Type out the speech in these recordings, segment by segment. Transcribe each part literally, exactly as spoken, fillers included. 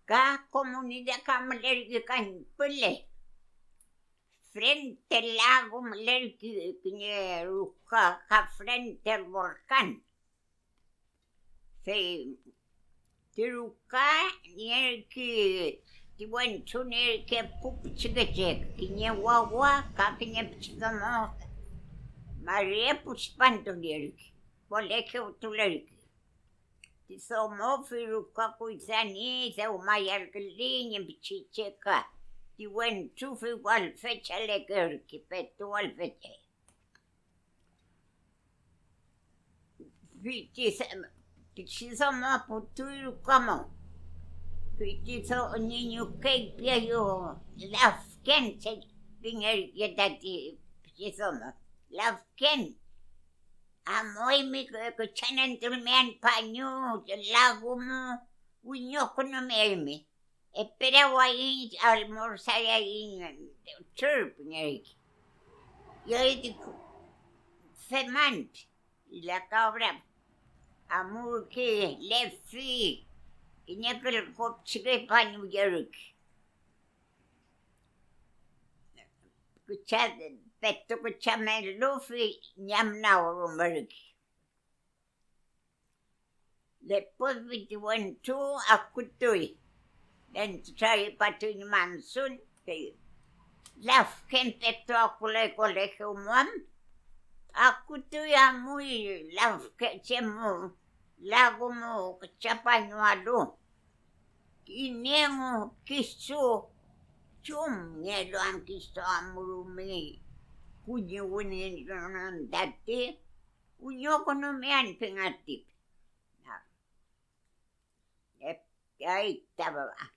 Ka komunidad ka mülerkey kañpüle. Frente lago mülerkey kiñe ruka ka frente volkan. Fey ti ruka nierkey, ti wentru nierkey epu pichikeche, kiñe wawa ka kiñe pichidomo, mari epu tripantu nierkey, kolegiu tulerkey. Ti domo fey ruka kuyda ñi dewmayalküley ñi pichiche ka, ti wentru fey walfechalekerkey, petu walfechay. Fiti pichidomo putuy ruka mew, fiti do-, ñi ñukey piaeyew lafken che pingerkey tati pichidomo, lafken. Amuaymi küchanentulmean pañu, lagu mu, wiñokünumeaymi. Esperawaiñ, almorsayaiñ, trür pingerkey. Y hoy dijo, feman, y la cabra amurkey, lefi, kiñe kül kofchike pañu yerkey. Kücha, petu küchamelu, fey ñamnagrumerkey. Después fey ti wentru akutuy, wentru traripatuy ñi mansun, fey lafken petu akuley colegio mu am, akutuy amuy lafken chemu, lagu mu küchapañualu. Kiñe engu kisu, ¿chumngelu am kisu amurumey kuñiwünienon tati? Wiñokünumean pingati. Ay ta baba,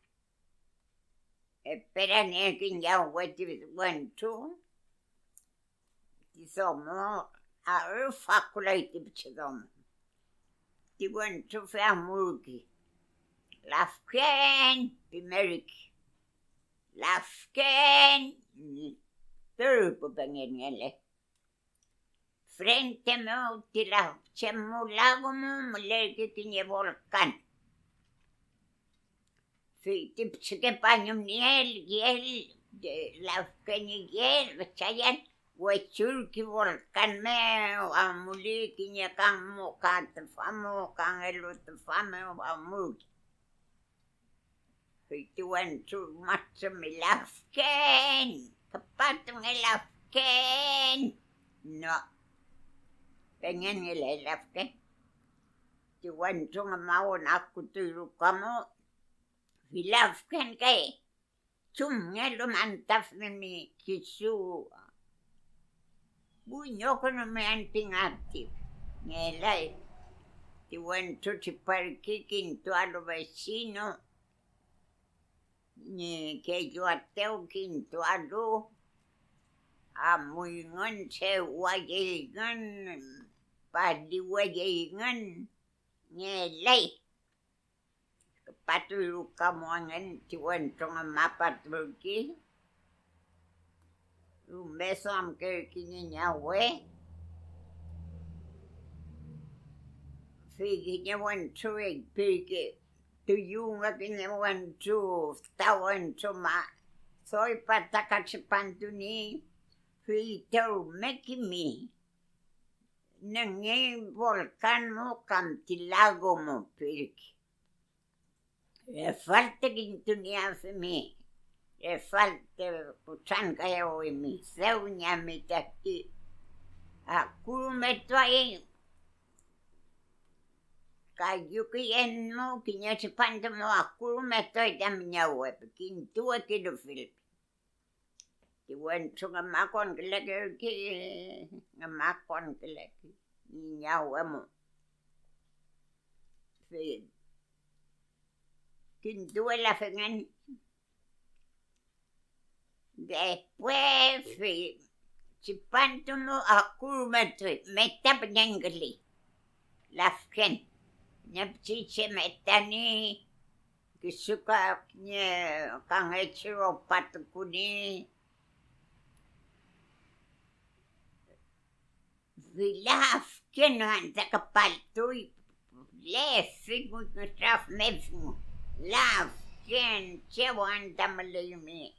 esperanierkey ñi awe ti wentru. Ti domo arüfakulay ti pichi domo. Ti wentru fey amurkey. Lafken pimerkey. Lafken pürpü pengenngele. Frente mew ti lafchemu lagu mu mülerkey kiñe volkan. Fey ti pichike pañu nieel yel, lafken ñi yel, chayan, wechurkey volkan mew, amuley kiñe kangmo ka tüfa mew, kangelu tüfa mew amurkey. Fey ti wentru matrümi lafken, küpatunge lafken. No, pengenngelay lafken. Ti wentru ngümawün akutuy ruka mu, fey lafken kay. ¿Chumngelu mantafimi kisu? Wiñokünumean pingati. Ngelay, ti wentru triparkey kintualu vecino ñi kelluaetew kintualu, amuyngün, trewayeyngün, paliweyeyngün. Ngelay. Küpatuy ruka mu engün ti wentru ngümapaturkey, rume duamkerkey ñi ñawe. Fey kiñe wentru feypirkey, tüyüwünge kiñe wentru, füta wentru ma-, doy pataka tripantu niey, fey ta rume kimi. Nüngey volkan mu kam ti lago mu pirkey. Refalte kintunieafimi, refalte kutrankayawimi, dew ñi ami tati akurumetuay. Kayu küyen mu kiñe tripantu mu akurumetuay tami ñawe, kintuwekilufilmi. Ti wentru ngümakonkülekey, ngümakonkülekey ñi ñawe mu. Fey kintuwelafingen. Después, fey tripantu mu akurumetuy, meta püñeñküley. Lafken, kiñe pichiche metani, kisu ka kiñe kangechi ropa tukuni. Fey lafken anta küpaltuy, lefingu, trafmefingu, laf, lafken, chew anta müleymi.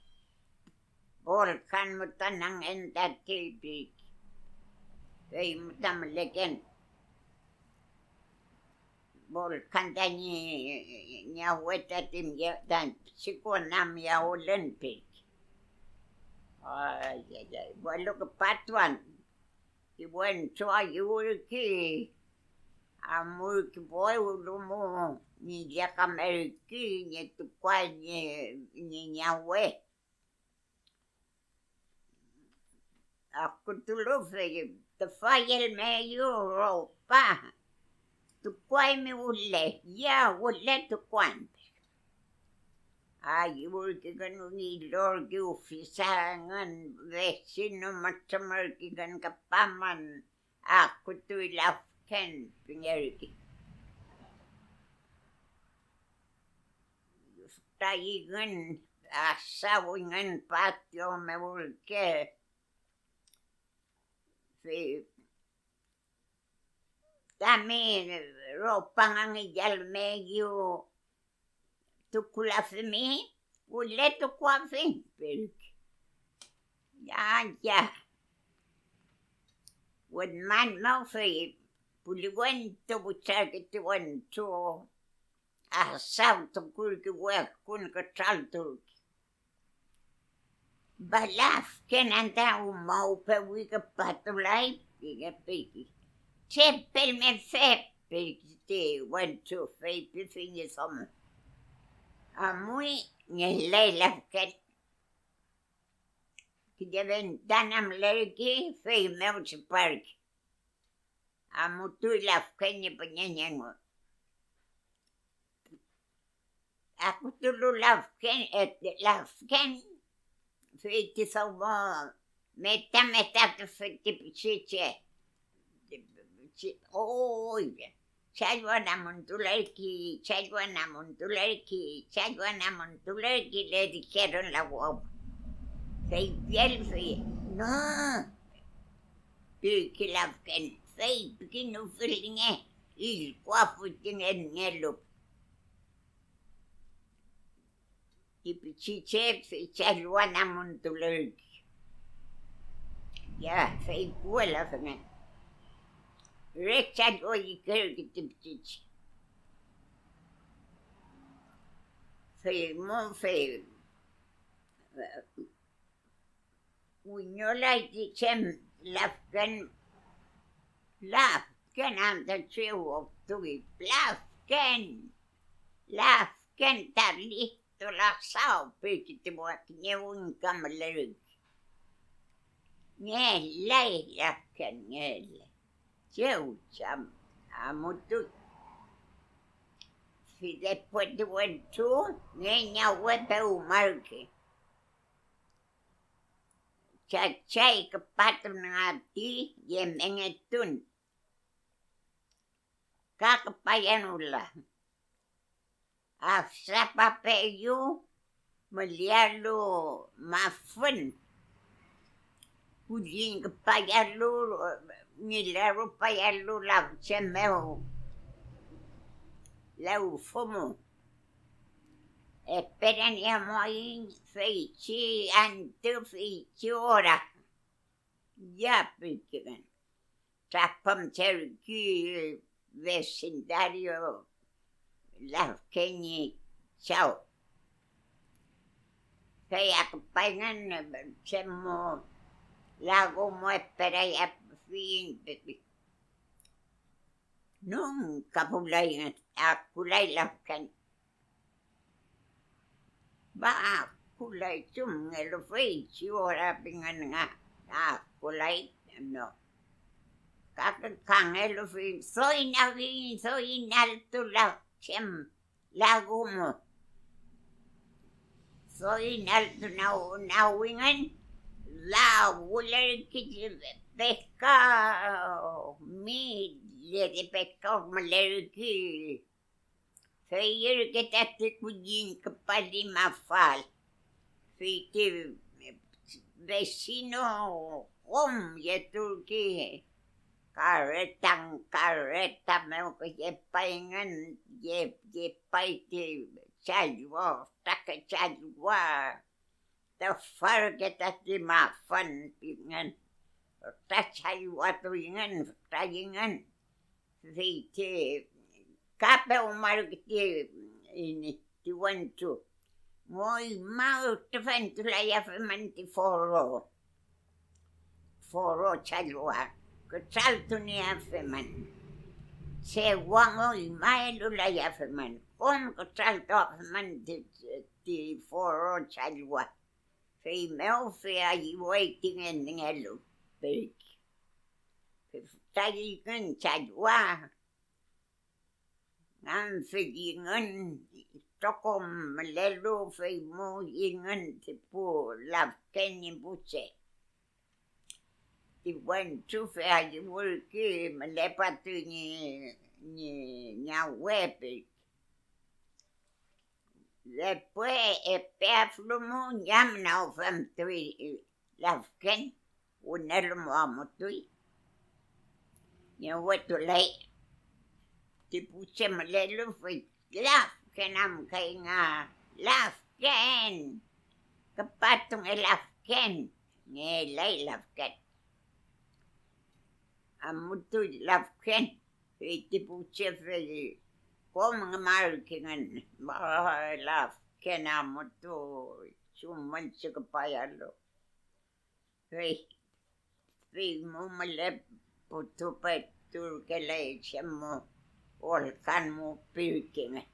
Bolkan müta nangün tati piki, fey müta müleken. Bolkan tañi ñawe tati mye-, ta pichi kona miyawülün piki. Ay, ay, ay, welu küpatuan, ti wentru ayüwürkey, amurkey puewlu mu ñi llakamerkey ñi tukuael ñi, ñi ñawe. Akutulu fey tüfa yelmeeyew ropa, tukuaymi wüle, ya wüle tukuan. Ayüwürkey ñi lorki ufisa engün vecino, mütrümürkey ñi küpamün, akutuy lafken pingerkey. Tayüngün asawingün patio mew ürke, fey tami ropa ngangeyal meyu tukulafimi, wüle tukuafiñ pirke. Ya, ya. Wünman mew fey puliwentu puchaki ti wentru. Asawtukurkey wekun kütralturkey. Lafken anta umawpewi küpatulay pike piki. Trepelmefe piki ti wentru feypifi ñi domo. Amuy ngelay lafken. Kiñe ventana mülerkey, feymew triparkey. Amutuy lafken ñi püñeñ engu. Akutulu lafken, eh, lafken, fey ti domo meta, meta tüfey ti pichiche. Oy, challwa namuntulerkey, challwa namuntulerkey, challwa namuntulerkey, le dijeron la guagua. Fey pielfi, no, pirkey lafken, fey pikünufilnge, illkuafuy ti ngenngelu. Ti pichiche fey challwa namuntulerkey. Ya, fey puwela fengen. Re challwa ikerkey ti pichiche. Fey mo fey wiñolay ti chem lafken, lafken anta chew oftuy, lafken, lafken ta listo lasaw pirkey ti wa-, kiñe wingka mülerkey. Ngelay lafken, ngelay. Chew cham amutuy. Fey después ti wentru ngeñawe pewmarkey. Chachay küpatun ati yemengetun. Ka küpayan wüla. Afsapapeeyew mülealu mafün, kulliñ küpayalu, ngila rupayalu lafche mew, lewfü mu. Esperanieamuaiñ feychi antü, feychi ora. Ya, pirkey. Trapümcherkey vecindario lafken ñi chaw. Fey akupayngün chem mo lagu mo esperayafiyiñ. Nunka pulay, akulay lafken. Ba, kulay chumngelu feychi ora pingen nga, akulay, no. Ka, kangelu fey, doy nawiyiñ, doy inaltu lafchem lagu mu. Doy inaltu naw-, nawingen, lawülerkey ti pescado, miles de pescado mülerkey. Fey ürke tati kulliñ küpali mafal, fey ti vecino kom yeturkey, karretan karreta mew yepayngün, ye-, yepay ti challwa, fütrake challwa, ta farke tati mafün pingen, fütra challwatuyngün, fütra yingün. Fey ti ka pewmarke ti ini ti wentru, moyma ütrüfentulayafi man ti foro, foro challwa, kütraltunieafi man, chewa moyma elulayafi man, kom kütraltuafi man ti, ti foro challwa. Feymew fey ayüway ti ngenngelu pirki. Fey fütra yingün challwa, nganfiyngün itrokom mülelu, fey muyngün ti pu lafken ñi pu che. Ti wentru fey ayüwürkey mülepatuy ñi, ñi ñawe pirki. Después, epe aflu mu, ñamnagfemtuy lafken, wünelu mu amutuy, ñewetuley. Ti pu che mülelu, fey lafken am kay nga, lafken, küpatunge lafken, ngelay lafken. Amutuy lafken, fey ti pu che fey kom ngümarkingen, lafken amutuy chumülchi küpayalu. Fey, fey mu müleputupe turkeley chem mu, wolkan mu pirkingen.